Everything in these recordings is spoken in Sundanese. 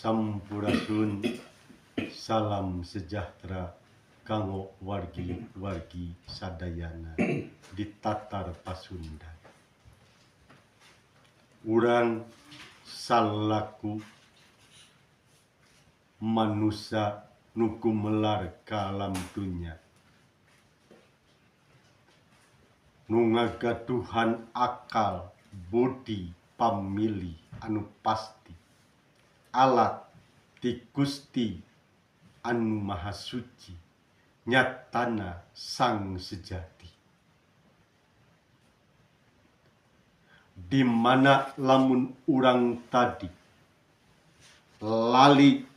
Sampurasun, salam sejahtera kanggo wargi-wargi sadayana di Tatar Pasundan. Urang salaku manusia nu gumelar ka alam dunya, nu ngagaduhan akal budi pamilih anu pasti alat ti Gusti anu Maha Suci nyatana Sang Sejati, di mana lamun urang tadi lali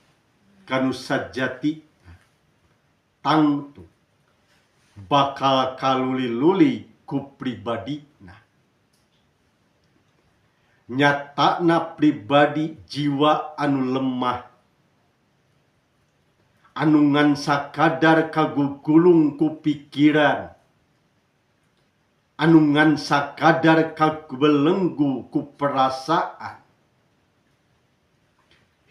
kanu sajati tangtu bakal kaluli-luli ku pribadina. Nyatana pribadi jiwa anu lemah, anu ngan sakadar kagugulung ku pikiran, anu ngan sakadar kagubelenggu ku perasaan,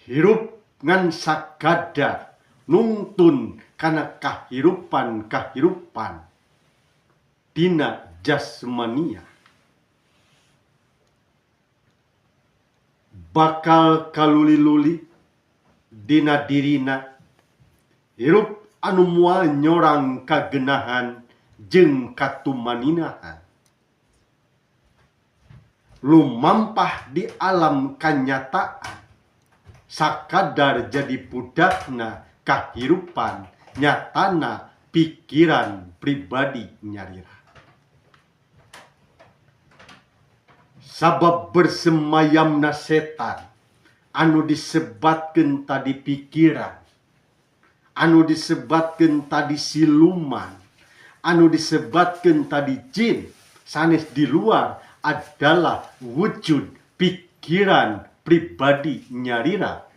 hirup ngan sakadar nungtun kana kahirupan-kahirupan dina jasmania, bakal kaluli-luli dina dirina hirup anu moal nyorang kagenahan jeung katumaninahan, lumampah di alam kanyataan sakadar jadi budakna kahirupan nyatana pikiran pribadi nyarira. Sabab bersemayamna setan anu disebatkeun tadi pikiran, anu disebatkeun tadi siluman, anu disebatkeun tadi jin, sanes di luar adalah wujud pikiran pribadi nyarira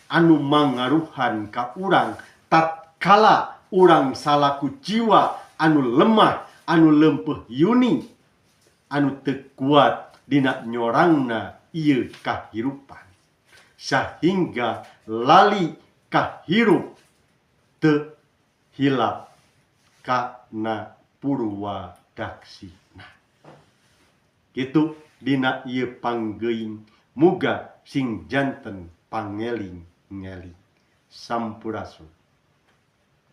anu mangaruhan ka urang tatkala urang salaku jiwa anu lemah, anu lempeuh yuni, anu teu kuat dina nyorangna ieu kahirupan, sehingga lali kahirup teu hilap kana purwadaksina. Kitu dina ieu panggeuing, muga sing janten pangeling-ngeling. Sampurasun.